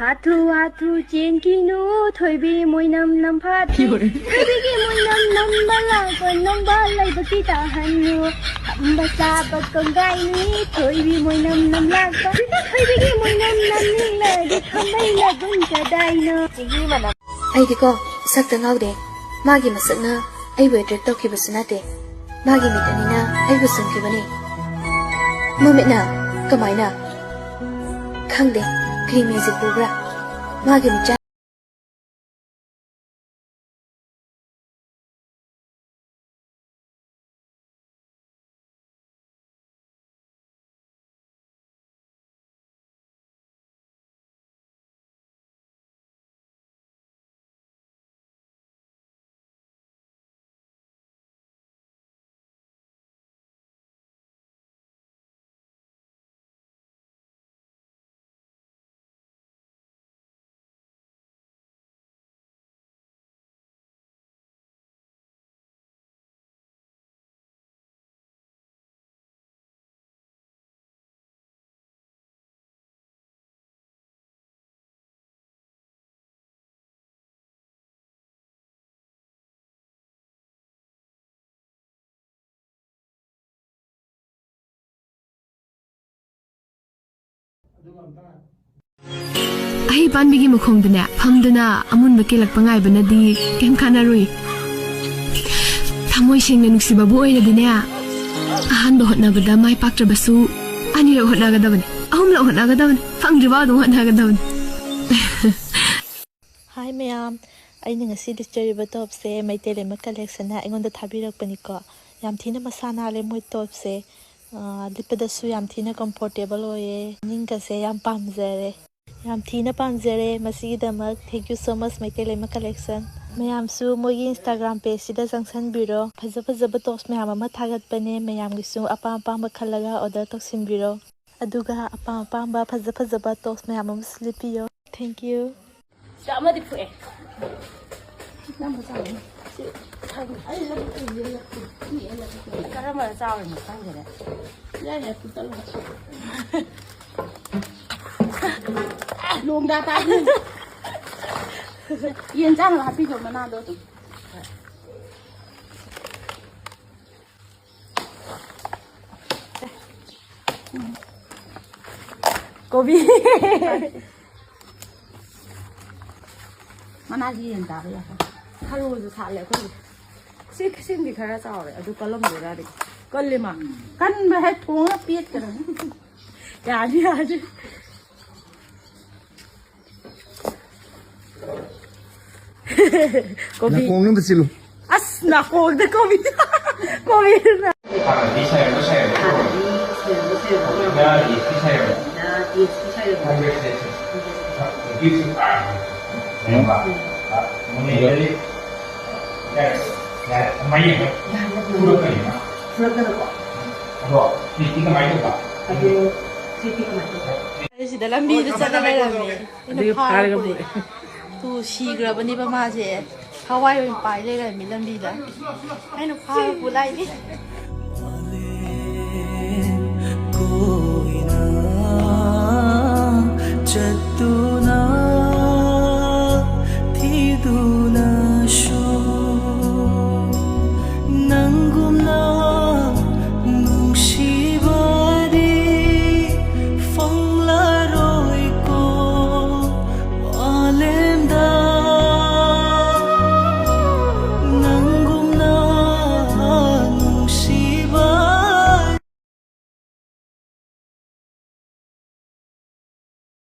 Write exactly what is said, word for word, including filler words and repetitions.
ꯍꯥꯊꯨ ꯍꯥꯊꯨ ꯆꯦꯟꯈꯤꯅꯨ, ꯊꯣꯏꯕꯤ ꯃꯣꯏꯅꯝ ꯅꯝꯐꯥꯠꯇꯦ꯫ ꯊꯣꯏꯕꯤꯒꯤ ꯃꯣꯏꯅꯝ ꯅꯝꯕ ꯂꯥꯛꯄ ꯅꯣꯡꯕꯥꯜ ꯂꯩꯕꯛꯀꯤ ꯇꯥꯍꯟꯅꯨ꯫ ꯐꯝꯕ ꯆꯥꯕ ꯀꯣꯡꯒꯥꯏꯅꯤ, ꯊꯣꯏꯕꯤ ꯃꯣꯏꯅꯝ ꯅꯝ ꯂꯥꯛꯄ꯫ ꯊꯣꯏꯕꯤꯒꯤ ꯃꯣꯏꯅꯝ ꯅꯝꯅꯤꯡꯂꯗꯤ ꯈꯝꯕꯩ ꯂꯥꯏꯕꯨꯡ ꯀꯗꯥꯏꯅꯣ? ꯆꯤꯡꯍꯤ ꯃꯅꯝ꯫ ꯑꯩꯗꯤꯀꯣ ꯁꯛꯇ ꯉꯥꯎꯗꯦ, ꯃꯥꯒꯤ ꯃꯁꯛꯅ ꯑꯩꯕꯨ ꯑꯦꯇ꯭ꯔꯦꯛ ꯇꯧꯈꯤꯕꯁꯨ ꯅꯠꯇꯦ, ꯃꯥꯒꯤ ꯃꯤꯠ ꯑꯅꯤꯅ ꯑꯩꯕꯨ ꯁꯨꯝꯈꯤꯕꯅꯤ꯫ ꯃꯃꯤꯠꯅ ꯀꯃꯥꯏꯅ? ꯈꯪꯗꯦ, ꯀꯔꯤ ꯃꯦꯖꯤꯛ ꯄꯨꯕ꯭ꯔꯥ? ꯃꯥꯒꯤ ꯃꯤꯠꯆꯥ ꯑꯍꯩ ꯄꯥꯟꯕꯤꯒꯤ ꯃꯈꯣꯡꯗꯅꯦ ꯐꯝꯗꯨꯅ ꯑꯃꯨꯟꯕ ꯀꯦꯜꯂꯛꯄ ꯉꯥꯏꯕꯅꯗꯤ ꯀꯩꯝ ꯀꯥꯟꯅꯔꯨꯏ꯫ ꯊꯃꯣꯏ ꯁꯦꯡꯅ ꯅꯨꯡꯁꯤꯕꯕꯨ ꯑꯣꯏꯔꯗꯤꯅꯦ, ꯑꯍꯥꯟꯕ ꯍꯣꯠꯅꯕꯗ ꯃꯥꯏ ꯄꯥꯛꯇ꯭ꯔꯕꯁꯨ ꯑꯅꯤꯔꯛ ꯍꯣꯠꯅꯒꯗꯕꯅꯤ, ꯑꯍꯨꯝꯂꯛ ꯍꯣꯠꯅꯒꯗꯕꯅꯤ, ꯐꯪꯗ꯭ꯔꯤꯕ ꯑꯗꯨꯝ ꯍꯣꯠꯅꯒꯗꯕꯅꯤ꯫ ꯍꯥꯏ ꯃꯌꯥꯝ, ꯑꯩꯅ ꯉꯁꯤ ꯂꯤꯠꯆꯔꯤꯕ ꯇꯣꯞꯁꯦ ꯃꯩꯇꯩ ꯂꯩꯃ ꯀꯂꯦꯛꯁꯟꯅ ꯑꯩꯉꯣꯟꯗ ꯊꯥꯕꯤꯔꯛꯄꯅꯤꯀꯣ꯫ ꯌꯥꯝ ꯊꯤꯅ ꯃꯁꯥ ꯅꯥꯜꯂꯦ ꯃꯣꯏ ꯇꯣꯞꯁꯦ꯫ ꯑꯥ, ꯂꯤꯠꯄꯗꯁꯨ ꯌꯥꯝ ꯊꯤꯅ ꯀꯝꯐꯣꯔꯇꯦꯕꯜ ꯑꯣꯏꯌꯦ꯫ ꯅꯤꯡꯒꯁꯦ ꯌꯥꯝ ꯄꯥꯝꯖꯔꯦ꯫ ꯌꯥꯝ ꯊꯤꯅ ꯄꯥꯝꯖꯔꯦ꯫ ꯃꯁꯤꯒꯤꯗꯃꯛ thank you so much Meitei Leima collection. ꯃꯌꯥꯝꯁꯨ ꯃꯣꯏꯒꯤ ꯏꯟꯁꯇꯥꯒ꯭ꯔꯥꯝ ꯄꯦꯖꯁꯤꯗ ꯆꯪꯁꯟꯕꯤꯔꯣ꯫ ꯐꯖ ꯐꯖꯕ ꯇꯣꯞꯁ ꯃꯌꯥꯝ ꯑꯃ ꯊꯥꯒꯠꯄꯅꯦ꯫ ꯃꯌꯥꯝꯒꯤꯁꯨ ꯑꯄꯥꯝ ꯑꯄꯥꯝꯕ ꯈꯜꯂꯒ ꯑꯣꯔꯗꯔ ꯇꯧꯁꯤꯟꯕꯤꯔꯣ꯫ ꯑꯗꯨꯒ ꯑꯄꯥꯝ ꯑꯄꯥꯝꯕ ꯐꯖ ꯐꯖꯕ ꯇꯣꯞꯁ ꯃꯌꯥꯝ ꯑꯃꯁꯨ ꯂꯤꯠꯄꯤꯌꯣ꯫ Thank you꯫ ꯁꯤꯗ ꯑꯃꯗꯤ ꯐꯨꯑꯦ꯫ ꯅꯝꯕ ꯆꯥꯎꯔꯦ꯫ ꯁꯤ ꯊꯝ-, ꯑꯩ ꯂꯧꯕꯨꯛꯇ ꯌꯦꯜꯂꯛꯀꯦ꯫ ꯃꯤ ꯌꯦꯜꯂꯛꯀꯦ꯫ ꯀꯔꯝꯕꯅ ꯆꯥꯎꯔꯤꯅꯣ ꯈꯪꯗꯦꯅꯦ꯫ ꯌꯥꯏ, ꯌꯥꯏ, ꯄꯨꯇꯠꯂꯣ꯫ ꯈꯣꯡꯗꯥ ꯇꯥꯕꯅꯤ꯫ ꯌꯦꯟ ꯆꯥꯅꯕ ꯍꯥꯞꯄꯤꯈꯣ ꯃꯅꯥꯗꯣ ꯑꯗꯨꯝ꯫ ꯀꯣꯕꯤ꯫ ꯃꯅꯥꯁꯤ ꯌꯦꯟ ꯆꯥꯕ ꯌꯥꯏ꯫ ꯊꯔꯣꯁꯨ ꯁꯥꯠꯂꯦ ꯑꯩꯈꯣꯏꯒꯤ꯫ ꯁꯤ ꯁꯤꯝꯗꯤ ꯈꯔ ꯆꯥꯎꯔꯦ ꯑꯗꯨ ꯀꯜꯂꯝꯗꯣꯏꯔꯗꯤ꯫ ꯀꯜꯂꯤ ꯃꯥ꯫ ꯀꯟꯕ ꯍꯦꯛ ꯊꯣꯡꯉ ꯄꯦꯠꯀꯗꯕꯅꯤ꯫ ꯌꯥꯅꯤ ꯌꯥꯅꯤ꯫ ꯀꯣꯕꯤ꯫ ꯅꯥꯀꯣꯡꯅ ꯑꯝꯇ ꯆꯤꯜꯂꯨ꯫ ꯑꯁ ꯅꯥꯀꯣꯡꯗ ꯀꯣꯕꯤ꯫ ꯀꯣꯕꯤ꯫ ꯍꯥꯟꯅꯗꯤ ꯁꯥꯏꯔꯝꯕ ꯁꯥꯏꯔꯝꯕ ꯇꯧꯔꯝꯃꯦ꯫ ꯍꯥꯟꯅꯗꯤ ꯁꯥꯏꯔꯝꯕ ꯁꯥꯏꯔꯝꯕ ꯍꯧꯖꯤꯛꯅ ꯇꯧꯔꯝꯃꯦ꯫ D S P ꯁꯥꯏꯔꯝꯕ꯫ ꯍꯧꯖꯤꯛꯅ ꯗꯤ ꯑꯦꯁ ꯄꯤ ꯁꯥꯏꯔꯝꯕ꯫ Congratulations꯫ ꯌꯥꯝꯕ꯫ ꯎꯝ꯫ ꯑ, ꯃꯣꯅꯦꯗꯗꯤ ꯌꯥꯔꯦ, ꯌꯥꯔꯦ, ꯑꯗꯨꯃꯥꯏꯅ ꯌꯦꯡꯉꯣ꯫ ꯌꯥꯔꯦ, ꯌꯥꯔꯦ꯫ ꯐꯨꯔꯛꯀꯅꯤ ꯃꯥ꯫ ꯐꯨꯔꯛꯀꯅꯨꯀꯣ꯫ ꯑꯗꯣ ꯇ꯭ꯔꯤꯠꯇꯤ ꯀꯃꯥꯏꯅ ꯇꯧꯕ? ꯑꯗꯨ ꯇ꯭ꯔꯤꯠꯇꯤ ꯀꯃꯥꯏꯅ ꯇꯧꯕ? ꯑꯩ ꯁꯤꯗ ꯂꯝꯕꯤꯗ ꯆꯠꯂ ꯂꯩꯔꯝꯃꯦ꯫ ꯑꯩꯅ ꯑꯗꯨꯒ ꯐꯥꯔ ꯐꯥꯔꯒ ꯄꯨꯔꯛꯑꯦ꯫ ꯄꯨꯔꯛꯑꯦ꯫ ꯇꯨ ꯁꯤꯈ꯭ꯔꯕꯅꯦꯕ ꯃꯥꯁꯦ꯫ ꯍꯋꯥꯏ ꯑꯣꯏꯅ ꯄꯥꯏ ꯂꯩꯔꯝꯃꯤ ꯂꯝꯕꯤꯗ꯫ ꯑꯩꯅ ꯐꯥꯔ ꯄꯨ ꯂꯥꯛꯏꯅꯤ꯫ ꯀꯣꯏꯅ ꯆꯠ